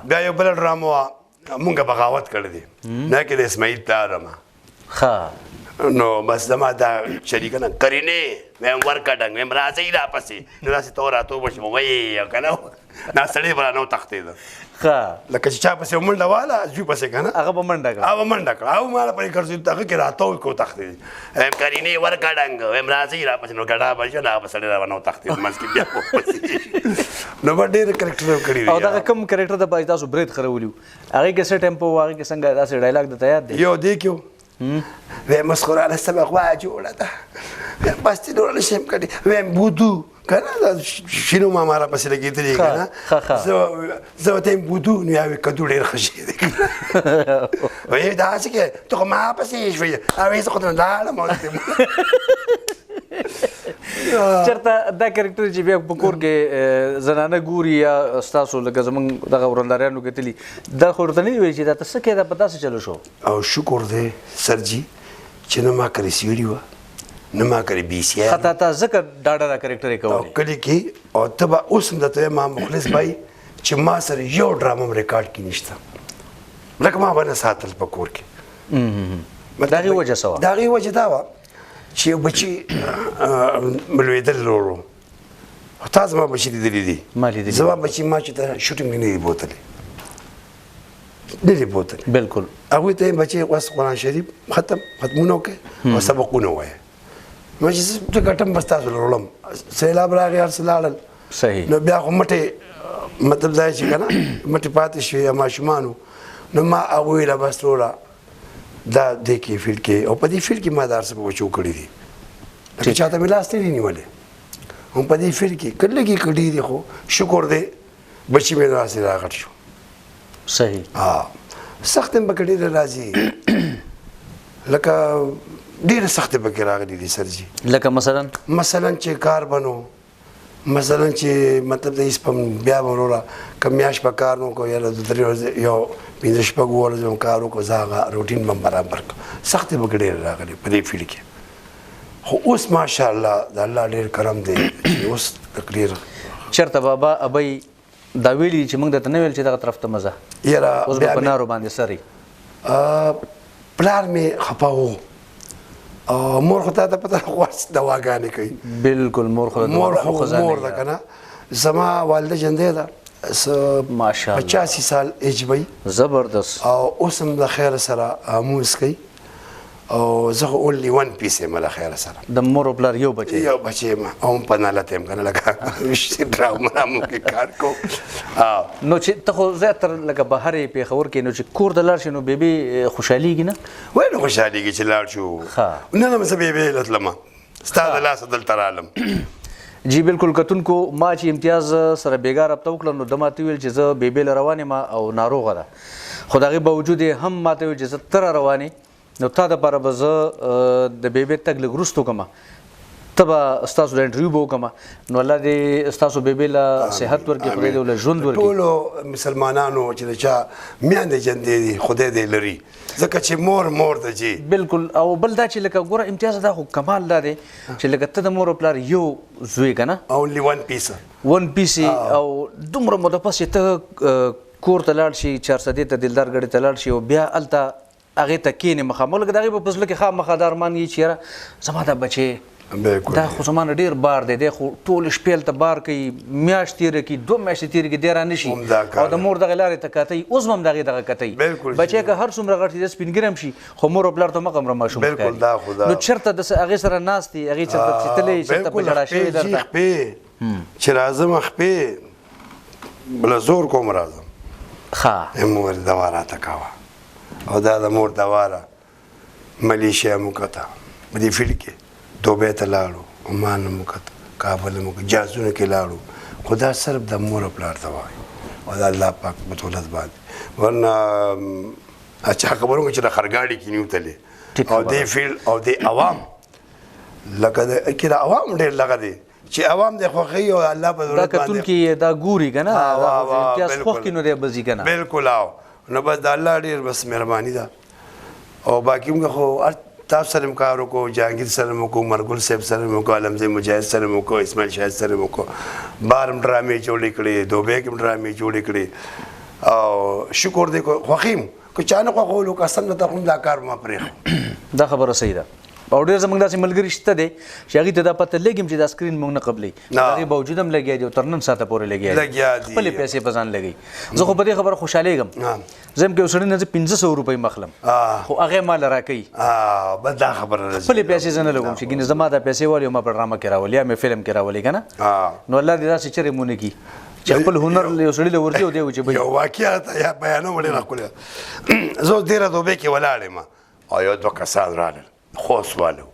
بیا یو بله ډرامه وه، مونږ بغاوت کړی دی، دا کې د اسماعیل پلار یم. نو بس زما دا چلی که نه، کرینې ویم ورکه ډنګ ویم راځئ راپسې، نو داسې تو راتو به شم وایې که نه، دا سړی به رانه وتښتېده. لکه چې چا پسې منډه واله زوی پسې که نه، هغه به منډه کړه. هغه به منډه کړه، هغه ماله پرې ګرځېد، هغه کې راتو کو تښتېد. ویم کرینې ورکه ډنګ ویم راځئ راپسې، نو ګډا به شو، هغه به سړی را ونه وتښتېد منځ کې بیا ورپسې. نو به ډېر کرکټر کړي دي. او دغه کوم کرکټر ته به تاسو برېت خرولي وو، هغې کې څه ټیمپو وو، هغې کې څنګه داسې ډایلاګ درته یاد دی؟ یو دې کې و، ویم مسخرانه سمه غوا جوړه ده، ویم بس دې نوره نه شم کړی، ویم بودو که نه، دا شینو ماما را پسې لګېدلې که نه، زه ورته یم بودو، نو یا وی کدو ډېر ښه شی دی. وایي دا هسې کې ته خو ما پسې شوې، او زه خو درنه لاړم. چېرته دا کرکټر چې بیا په کور کې زنانه ګوري یا ستاسو لکه زمونږ دغه ورنداریانو کتلي، دا خو ورته نه دي ویلي چې دا ته څه کوې، دا په داسې چلو شو؟ او شکر دی سر جي چې نه ما کړې سیوري وه، نه ما کړې بي سي. ښه، تا ځکه ډاډه دا کرکټر یې کولی او کلي کې. او ته به اوس هم درته وایم، ما مخلص بای چې ما سره یو ډرامه هم ریکارډ کې نشته، لکه ما به نه ساتل په کور کې. د هغې وجه څه وه؟ د هغې وجه دا وه چې یو بچي لوېدل لور و. تا زما بچي لیدلي دي؟ ما لیدلي. زما بچي ما چې ته شوټینګ نه دي بوتلي، نه دي بوتلي. بالکل. هغوی ته یې بچي اوس قرآن شریف ختم ختمونه وکړي او سبقونه ووایه. ما چې زه ګټم بس تاسو له وړم، سیلاب راغی هر څه لاړل. نو بیا خو مټې مطلب دا چې که نه مټې پاتې شوې یا ماشومانو، نو ما هغوی له بس وروره دا دې کې فیلډ کې، او په دې فیلډ کې ما دا هر څه په بچو کړي دي، لکه چاته مې لاس نه دی نیولی. هم په دې فیلډ کې که لږې که ډېرې، خو شکر دی بچي مې داسې راغټ شو. سختې هم پکې ډېره راځي، لکه ډېره سختې پکې راغلي دي سر جي. لکه مثلا؟ مثلا چې کار بنو، مثلا چې مطلب د هېڅ په بیا به وروره که میاشت په کار نه وکړو، یا د درې ورځې یو پنځه شپږ ورځې هم کار وکړو، زه هغه روټین به هم برابر کړم. سختې پکې ډېرې راغلي په دې فیلډ کې، خو اوس ماشاءالله د الله ډېر کرم دی چې اوس ډېر. چېرته بابا ابۍ دا ویلي چې موږ درته نه ویل چې دغه طرف ته مه ځه، یاره اوس به په نارو باندې سري؟ پلار مې خفه و، مور خو تا ته پته خو دواګانې کوي. بالکل، مور خو مور خو مور ده که نه. زما والده ژوندۍ ده، ماشاءالله 85 سال ایج به. زبردست. او اوس هم د خیره سره مونځ کوي، او زه خو اونلي ون پیس یم له خیره سره. د مور او پلار یو بچی؟ یو بچی یم، او هم په نالت یم که نه، لکه ډرامه رامو کې کار کوم. نو چې ته خو زیاتره لکه بهر یې پېښور کې، نو چې کور ته لاړ شې نو بیبي خوشحالېږي نه؟ ولې نه خوشحالېږي چې لاړ شو؟ نه نه، زه بیبي له تلمه ستا د لاسه دلته رالم. جی بالکل. کتونکو، ما چې امتیاز سره بیګا رابطه وکړه نو ده ماته وویل چې زه بیبي له روان یم او ناروغه ده، خو د هغې باوجود یې هم ماته وویل چې زه تر روان یم، نو تا دپاره به زه د بیبي تګ لږ وروسته وکړم. ته به ستاسو د انټرویو به وکړم. نو الله دې ستاسو بیبي له صحت ورکړي، خدای دې له ژوند ورکړي. ټولو مسلمانانو چې د چا میندې ژوندۍ دي خدای دې لري، ځکه چې مور مور ده جي. بالکل. او بل دا چې لکه ګوره امتیاز، دا خو کمال دا دی چې لکه ته د مور او پلار یو زوی که نه، اونلي ون پیس، ون پیس، او دومره موده پس چې ته کور ته لاړ شي، چارسدې ته، دلدار ګړې ته لاړ شي، او بیا هلته هغې ته کښېنې مخامخ، لکه د هغې په زړه کې خامخا دا ارمان وي چې یاره زما دا بچی دا خو زما نه ډېر بار دی، دی خو ټولې شپې هلته بار کوي، میاشت تېره کړي، دوه میاشتې تېرې کړي، دی رانه شي، او د مور دغې لارې ته کاته وي، اوس به هم د هغې دغه کته وي. بچی که هر څومره غټ شي، دی سپین ږیری هم شي، خو مور او پلار ته مخه عمره ماشوم ښکاري. نو چېرته داسې هغې سره ناست یې، هغې چېرته چې تللی، چېرته په ژړا شوې درته؟ خپې چې راځم، خپې بله زور کوم راځم. ښه. مور دوا راته کوه، او دا د مور دوا ده. ملیشیا مو کته په دې فیلډ کې، دوبۍ ته لاړو، عمان مو کته، کابل مو کته، جهازونو کې لاړو، خو دا صرف د مور او پلار دوا وي او د الله پاک په دولت باندې، ورنه چا خبر وکړه چې د خرګاډي کې نیو تللی. او دې فیلډ او دې عوام لکه د کې د عوام ډېر لغه دی چې عوام دې خوښوي او الله په دولت باندې. دا کتونکي دا ګوري که نه، امتیاز خوښ کړي نو دی به ځي که نه. بالکل. او نو بس د الله ډېر بس مهرباني ده. او باقي موږ خو تاسو سره هم کار وکړو، جهانګیر سره هم وکړو، مرګل صاحب سره هم وکړو، عالمزی مجاهد سره هم وکړو، اسماعیل شاهد سره هم وکړو، بار هم ډرامې جوړې کړې، دوبۍ کې هم ډرامې جوړې کړې، او شکر دی خوښي یم. که چا نه خوښولو قسم نه ته هم دا کار ما پرېښود. دا خبره صحیح ده. او ډېر زموږ داسې ملګري شته دی چې هغوی ته دا پته لګي چې دا سکرین موږ نه قبلوي، د هغې باوجود هم لګیا دي او تر نن ساعته پورې لګیا دي، خپلې پیسې په ځان لګوي. زه خو په دې خبره خوشحالېږم، زه هم که یو سړي نه زه 500 روپۍ هم اخلم، خو هغه ما له راکوي. بس دا خبره راځي، خپلې پیسې زه نه لګوم چې ګینې زما دا پیسې والي او ما په ډرامه کې راولي یا مې فلم کې راولي که نه. نو الله دې داسې چېرې مو نه کړي چې خپل هنر یو سړي له ورځي او دی چې یو واقعه راته یا بیانوم ډېره ښکلې. زه اوس ډېره دوبۍ کې ولاړ یم او یو دوه کسان راغلل، خوست والو،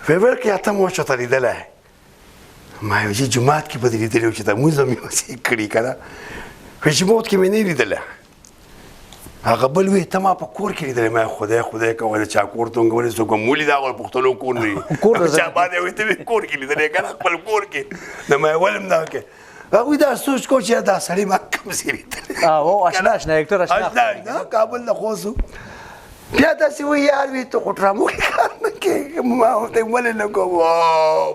ویل کې ته مو چېرته لیدلی؟ ما ویل چې جومات کې به دې لیدلی و چې دا لمونځ به مې اوسې کړي که نه. وایي جومات کې مې نه لیدلی. هغه بل وی ته ما په کور کې لیدلی. ما خدای خدای کوه د چا کور ته ولې څوک هم ولیده، هغه پښتنو کور نه وي، چا باندې وایي ته مې کور کې لیدلی که نه، خپل کور کې. نو ما یې ولې هم دغه کې هغوی دا سوچ کو چې دا سړی ما کوم ځای لیدلی. اشنا اشنا اکټر اشنا اشنا کابل د خوست. بیا داسې وایي یار وي ته خو ډرامو کې کار نه کوې. ما ورته ولې نه کوم،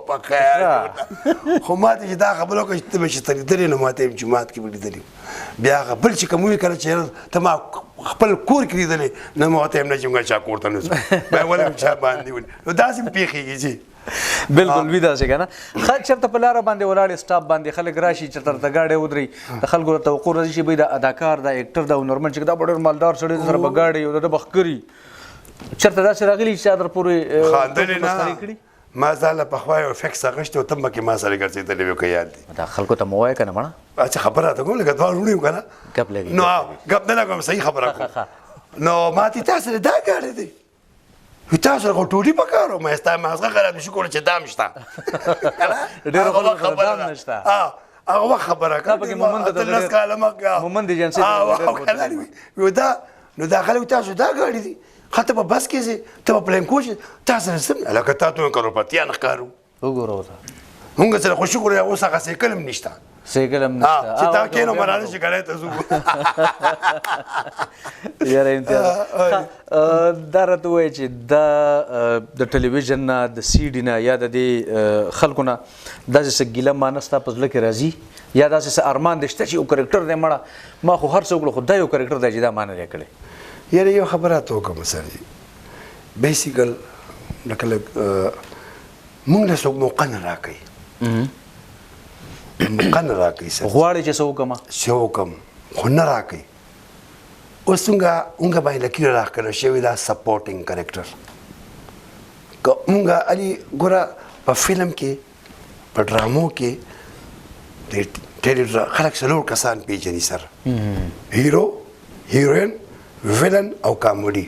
په خیر. خو ما ته چې دا خبره وکړه چې ته به چې ته لیدلی، نو ما ته یې جومات کې به لیدلی. بیا هغه بل چې کوم وي که نه چې ته ما خپل کور کې لیدلی، نو ما ورته ویم نه چې موږ چا کور ته نه ځو، بیا ولې هم چا باندې ولي. نو داسې هم پېښېږي چې بالکل وي داسې که نه. ښه چېرته په لاره باندې ولاړې، سټاپ باندې خلک راشي، چېرته درته ګاډی ودرېي، د خلکو د توقع راځي چې بھئی دا اداکار، دا اکټر، دا هنرمند چې دا به ډېر مالدار سړی دی، سره به ګاډی او د ده به ښکري. چېرته داسې راغلي چې چا در پورې خاندلې نه؟ ما ځان له پخوا یو فکس اخیستی و، ته به کې ما سره ګرځېدلی وې که یاد دي. دا خلکو ته مه وایه که نه مړه. اچھا خبره راته کوم، لکه دواړه وروڼه یو که نه. ګپ لګوي. نو ګپ نه لګوم، صحیح خبره کوم. نو ما ته تا سره دا ګاډی دی، تاسو سره خو ټوټي پکار و. ما ستا مازغه خراب شي، شکر چې دام شته. ډېرو خلکو سره دام نشته. هغه وخت خبره کړه، پکې مومند ته 18 کاله مخکې مومند ایجنسي ته دا. نو دا خلک تاسو دا ګاډي دي، ښه ته په بس کې ځې، ته په پلین کوچ، تا سره څه لکه تا ته کروپتیان ښکارو. وګوره ورته مونږ سره خو شکر اوس هغه سایکل هم نشته. سایکل هم نشته چې تا کښېنو مرانه چې ګړی ته ځو. یاره امتیاز دا راته ووایه چې دا د ټلویزیون نه، د سی ډي نه، یا د دې خلکو نه داسې څه ګیله مانه ستا په زړه کې راځي، یا داسې څه ارمان دې شته چې یو کرکټر دی مړه ما خو هر څه وکړو خو دا یو کرکټر دی چې دا ما نه دی کړی؟ یاره یو خبره راته وکړم سر جي، بیسیکل لکه لږ موږ له څوک موقع نه راکوي، موقع نه راکوي سر. غواړې چې څه وکړم؟ څه وکړم خو نه راکوي. اوس څنګه باندې لکیره راښکله شوې ده سپورټینګ کرکټر. که مونږ علي ګوره په فلم کې، په ډرامو کې د ټیلی خلک څلور کسان پیژني سر، هیرو، هیروین، ویلن او کامیډي.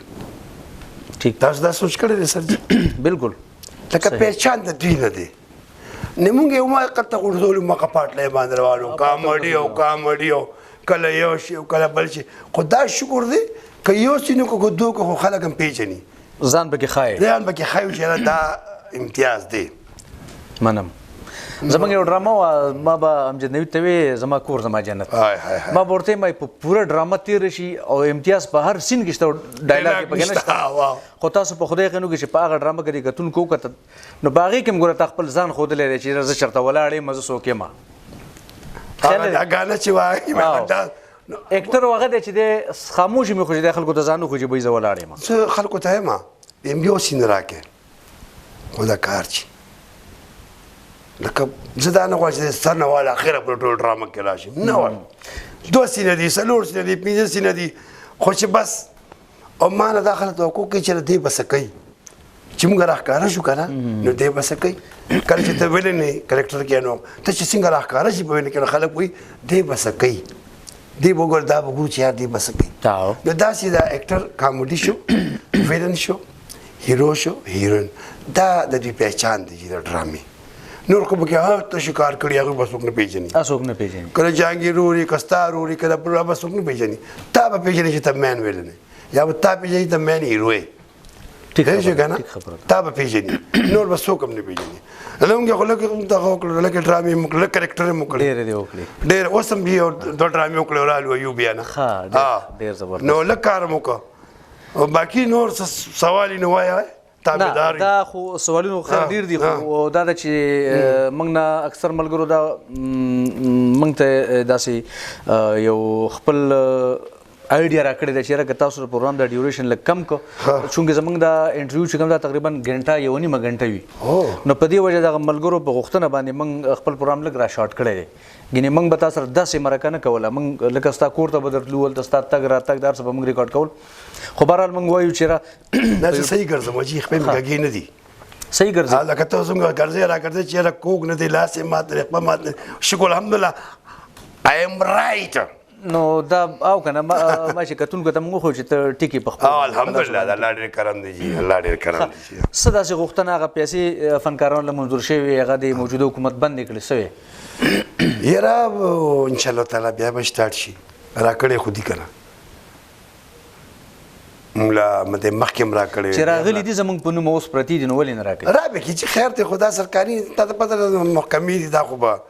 ټیک. تاسو دا سوچ کړی دی سر جي؟ بالکل. لکه پہچان د دوی نه دی. نه مونږ یو ما قطع غورځولو، مخه پاټلې باندې روانو، کامیډي او کامیډي او کله یو شي او کله بل شي. خو دا شکر دی که یو څه نه کو دوه کو خلک هم پیژني، ځان پکې ښایي، ځان پکې ښایي چې دا امتیاز دی. منم. زمونږ یو ډرامه وه، ما به امجد نوید ته وی زما کور زما جنت، ما به ورته ما په پوره ډرامه تېره شي او امتیاز په هر سین کې شته، ډایلاګ یې پکې نشته، خو تاسو په خدای یقین وکړئ چې په هغه ډرامه کې د کتونکو وکتل نو په هغې کې هم ګوره تا خپل ځان ښودلی دی چې زه چېرته ولاړ یم، زه څوک یم. هغه ګانه چې وایي اکټر هغه دی چې دی خاموش مې خو چې دی خلکو ته ځان وښو چې بوی زه ولاړ یم. زه خلکو ته یم یم یو سین راکې خو دا کار چې لکه زه دا نه غواړم چې سر نه واله اخره په ټول ډرامه کې راشم، نه غواړم. دوه سینه دي، څلور سینه دي، پنځه سینه دي، خو چې بس او ما نه دا خلک توقع کوي چې دی به څه کوي، چې موږ راښکاره شو که نه نو دی به څه کوي. کله چې ته ویلې نه کرکټر کې نو ته چې څنګه راښکاره شي په ویلې کې نو خلک وایي دی به څه کوي، دی به وګوره دا به ګورو چې یار دی به څه کوي. نو داسې دا اکټر کامیډي شو، ویلن شو، هیرو شو، هیروین، دا د دوی پهچان دی چې د ډرامې. نور خو پکې هر څه شکار کړي هغوی به څوک نه پېژني. څوک نه پېژني. کله جهانګیر وري، که ستا وري، کله بل به څوک نه پېژني. تا به پېژني چې ته مین ویلن یې، یا به تا پېژني چې ته مین هیرو یې. ټیک شو که نه؟ تا به پېژني، نور به څوک هم نه پېژني. زموږ خو لږ دغه وکړو، لږ ډرامې مو وکړې، لږ کرکټر مو وکړې. ډېرې دې وکړې. ډېر اوس هم یو دوه ډرامې وکړې رالو یو بیا نه. ښه، ډېر زبردست. نو لږ کار مو وکړ، باقي نور څه سوال یې نه وایه. نه دا خو سوالونه خیر ډېر دي، خو دا ده چې موږ نه اکثر ملګرو دا موږ ته داسې یو خپل آیډیا راکړې ده چې یاره که تاسو د پروګرام دا ډیوریشن لږ کم کړو، چونکې زموږ دا انټرویو چې کوم دا تقریبا ګنټه یوه نیمه ګنټه وي، نو په دې وجه دغه ملګرو په غوښتنه باندې موږ خپل پروګرام لږ را شارټ کړی دی. ګینې موږ به تاسو سره داسې مرکه نه کوله، موږ لکه ستا کور ته به درتلو، هلته ستا تګ راتګ دا هر څه به موږ ریکارډ کول. خو بهرحال موږ وایو چې را نه زه صحیح ګرځم حاجي، خپې مې کږې نه دي. صحیح ګرځې؟ لکه ته څنګه ګرځې را ګرځې چې یاره کوږ نه دی، لاس یې مات دی، خپه مات دی، شکر الحمدلله آی ایم رایټ. نو دا او که نه ما چې کتونکو ته موږ وښیو چې ته ټیک یې په خپل الحمدلله، دا الله ډېر کرم دی جي، الله ډېر کرم دی جي. څه داسې غوښتنه هغه پیسې فنکارانو له منظور شوې، هغه د موجوده حکومت بندې کړې سوې؟ یاره انشاءالله تعالی بیا به سټارټ شي، راکړې خو دي که نه، موږ له مده مخکې هم راکړې چې راغلي دي زموږ په نوم اوس پرتې دي، نو ولې نه راکوي؟ را به کړي چې خیر دی، خو دا سرکاري تا ته پته ده محکمې دي، دا خو به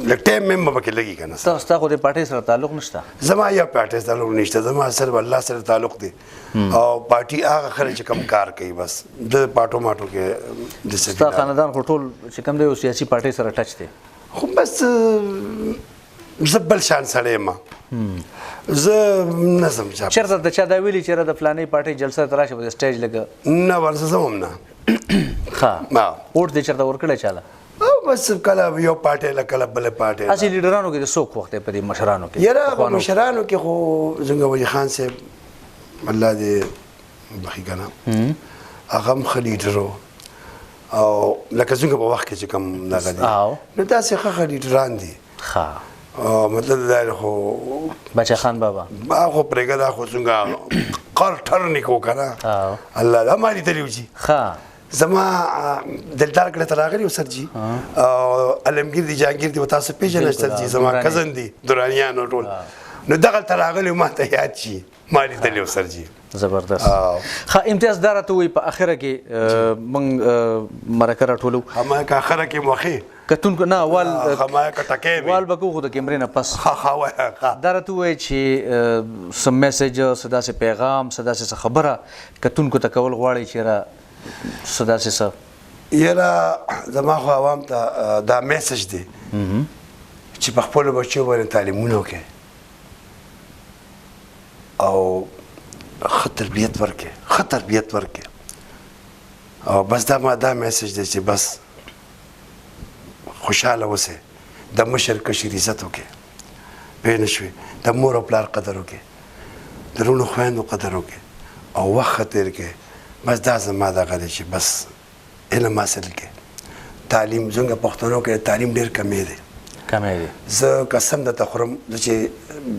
لږ ټایم مې به پکې لګي که نه. ستا خو د پارټۍ سره تعلق نشته؟ زما یو پارټۍ سره تعلق نشته، زما صرف الله سره تعلق دی، او پارټي هغه خلک چې کوم کار کوي بس د پارټو ماټو کې د څه ستا خاندان خو ټول چې کوم دی یو سیاسي پارټۍ سره ټچ دی. خو بس زه بل شان سړی یم، زه نه ځم چا چېرته ته چا دا ویلي چې د فلانۍ پارټۍ جلسه ته راشه په سټیج لږه؟ نه ورځه زه هم نه. ښه، ووټ دې چېرته ورکړی چا له؟ او بس کله یو پارټۍ له کله بله پارټۍ له. هسې لیډرانو کې د څوک وخت دی په دې مشرانو کې؟ یاره په مشرانو کې خو زموږ ولي خان صاحب الله دې بخښي که نه، هغه هم ښه لیډر و، او لکه زموږ په وخت کې چې کوم دغه دی نو داسې ښه ښه لیډران دي. ښه، مطلب دا خو باچا خان بابا خو پرېږده، دا خو څنګه قر ټر نه کو که نه، الله دا ما لیدلی و چې ښه زما دلدار کړه ته راغلی و سر جي، او علمګیر دی، جهانګیر دی، تاسو پېژنئ سر جي، زما کزن دی، درانیانو ټول، نو دغلته راغلی ما ته یاد شي، ما لیدلی و سر جي. زبردست. ښه امتیاز دا راته ووایي په اخره کې موږ مرکه راټولو. ما که اخره کې موخې کتونکو نه وال ما که ټکی وي وال به کوو خو د کیمرې نه پس. ښه ښه وایه. ښه دا راته ووایي چې څه میسج، څه داسې پیغام، څه داسې څه خبره کتونکو ته کول غواړئ چې را څه داسې څه؟ یاره زما خو عوام ته دا میسج دی چې په خپلو بچو باندې تعلیمونه وکړي او ښه تربیت ورکړي، ښه تربیت ورکړي، او بس دا ما دا میسج دی چې بس خوشحاله اوسئ، د مشر کشر عزت وکړي، پوه نه شوې، د مور او پلار قدر وکړي، د وروڼو خویندو قدر وکړي، او وخت ښه تېر کړي. بس دا زما دغه دی چې بس علم حاصل کړي. تعلیم زموږ پښتنو کې تعلیم ډېر کمی دی، کمی دی. زه قسم درته خورم، زه چې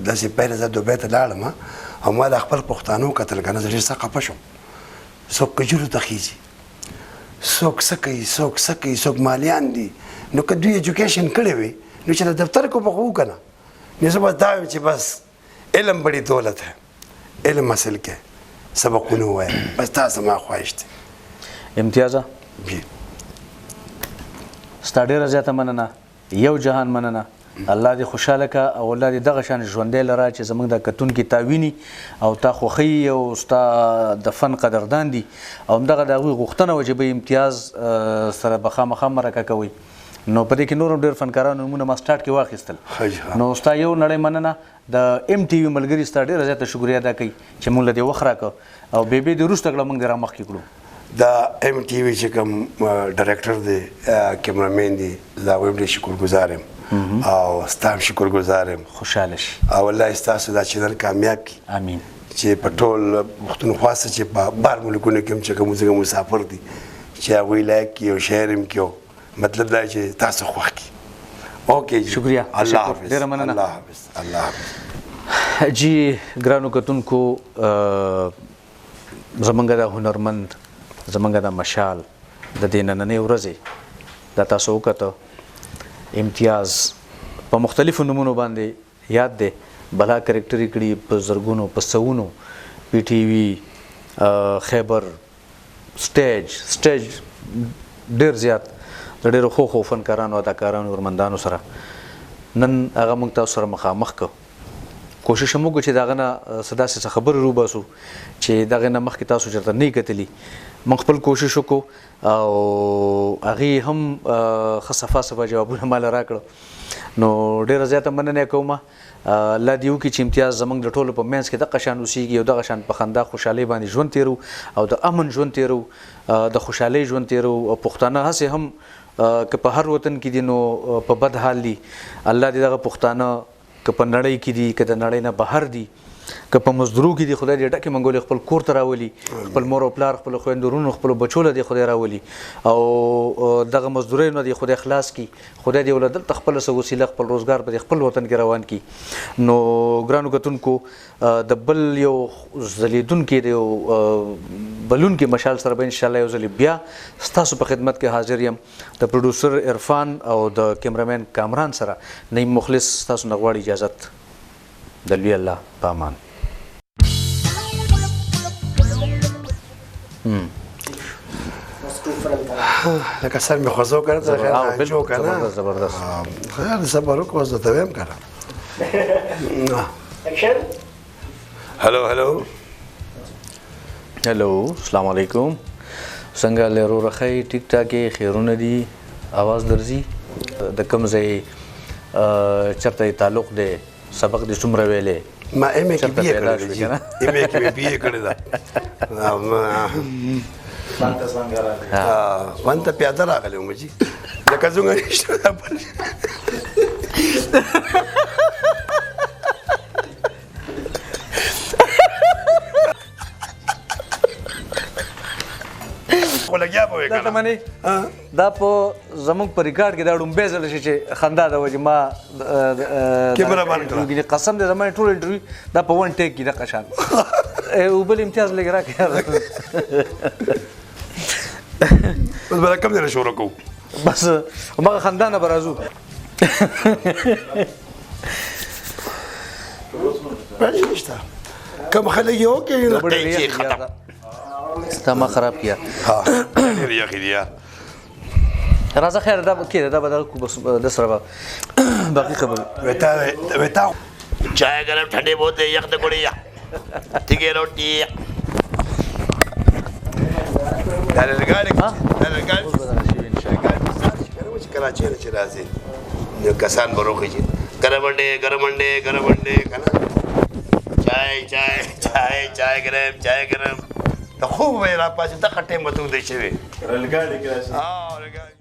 داسې پهله زه دوبۍ ته لاړم او ما د خپل پښتانو کتل که نه، زه ډېر سخت خفه شوم. څوک کجورو ته خېژي، څوک څه کوي، څوک څه کوي، څوک مالیان دي. نو که دوی ایجوکیشن کړی وي نو چې د دفتر کو به خو وکړه نه. نو زه بس دا وایم چې بس علم بڑی دولت ہے، علم حاصل کړئ، سبقونه ووایه، بس دا زما خواهش دی. امتیازه جی. ستا ډېره زیاته مننه، یو جهان مننه. الله دې خوشاله کا او الله دې دغه شان ژوندی لره چې زموږ د کتونکي تا ویني او تا خوښوي او ستا د فن قدردان دي، او همدغه د هغوی غوښتنه وه چې به امتیاز سره به خامخا مرکه کوئ. نو په دې کې نور هم ډېر فنکارانو نومونه ما سټارټ کې واخیستل. نو ستا یو نړۍ مننه. د ام ټي وي ملګري ستا ډېره زیاته شکریه ادا کوي چې موږ له دې وخت راکړ او بې دې وروسته کړه، موږ دې رامخکې کړو. د ام ټي وي چې کوم ډایرکټر دی، کیمرامین دی، زه هغوی هم ډېر شکرګزار یم او ستا هم شکرګزار یم. خوشحاله شي او الله یې ستاسو دا چینل کامیاب کړي. امین. چې په ټول پښتونخوا څه چې په بهر ملکونو کې هم چې کوم څنګه مسافر دي چې هغوی لایک کړي او شیر هم کړي، مطلب دا چې تاسو خوښ کړي. okay جی، شکریہ، الله حافظ، ډېره مننه. الله حافظ، الله حافظ. جی ګرانو کتونکو، زمونږ د هنرمند، زمونږ د مشال د دې نننۍ ورځې دا تاسو وکته. امتیاز په مختلفو نومونو باندې یاد دی، بلا کرکټر یې کړي په زرګونو، په سوونو، پي ټي وي، خیبر، سټیج ډېر زیات د ډېرو ښو ښو فنکارانو، اداکارانو، هنرمندانو سره نن هغه موږ تاسو سره مخامخ کړ. کوشش هم وکړو چې د هغه نه څه داسې څه خبرې روباسو چې د هغې نه مخکې تاسو چېرته نه یې کتلي. موږ خپل کوشش وکړو او هغې هم ښه صفا صفا جوابونه ماله راکړه. نو ډېره زیاته مننه یې کوم. الله دې وکړي چې امتیاز زموږ د ټولو په منځ کې دغه شان اوسېږي او دغه شان په خندا خوشحالۍ باندې ژوند تېرو او د امن ژوند تېرو، د خوشحالۍ ژوند تېرو. او پښتانه هسې هم که په هر وطن کې دي نو په بد حال دي. الله دې دغه پښتانه که په نړۍ کې دي، که د نړۍ نه بهر دي، که په مزدورو کې دي، خدای دې ډکې منګولې خپل کور ته راولي، خپل مور او پلار، خپل خویندو وروڼو، خپلو بچو له دې خدای راولي او دغه مزدورۍ نه دې خدای خلاص کړي. خدای دې وله دلته خپله څه وسیله، خپل روزګار په دې خپل وطن کې روان کړي. نو ګرانو کتونکو، د بل یو ځلېدونکي، د یو بلونکي مشال سره به انشاءالله یو ځلې بیا ستاسو په خدمت کې حاضر یم. د پروډوسر عرفان او د کیمرامین کامران سره نعیم مخلص ستاسو نه غواړي اجازت. د لوی الله په امان. لکه سر مې خوځو که نه، تر خیره جو که نه. زبردست. خیر دې صبر وکړه، اوس درته وایم که نه. هلو هلو هلو، السلام علیکم. څنګه له وروره ښه یې؟ ټیک ټاک یې؟ خیرونه دي؟ اواز درځي؟ د کوم ځای چېرته یې تعلق دی؟ سبق دې څومره ویلی؟ ما ایم ای کې بی اے کړې ده جی، ایم ای کې مې بی اے کړې ده. وان ته پیاده راغلی وم جی، لکه څنګه نشته دا بل. خو لګیا به وې دا ته که نه؟ منې دا په زموږ په ریکارډ کې دا ړومبی ځل شي چې خندا د وجې ما کیمره بند کړه. ګینه قسم دې زما ټول انټرویو دا په ون ټیک کې دغه شان. او بل امتیاز لږ راکړه. اوس به کوم ځای نه شروع کوو؟ بس هماغه خندا نه به راځو. پېښ نشته کوم خلک یې وکړي نو قیچي ختم. تا ما خراب کیا. ها ډېر یخې دي یار. راځه خیر، دا به کېده، دا به دغه کو، بس د سره به باقي خبرې. وتا چای ګرم ټنډې بوته یخ د ګوړې تیګې روټي. دا لرګاډي، دا لرګاډي چې کراچۍ نه چې راځي نو کسان به روخي چې ګرم انډې، ګرم انډې، ګرم انډې که نه، چای چای چای چای ګرم، چای ګرم. د خوب به یې راپاڅي، دغه ټایم به ته ویده شوې. ریل ګاډي کې راشي. ریل ګاډي.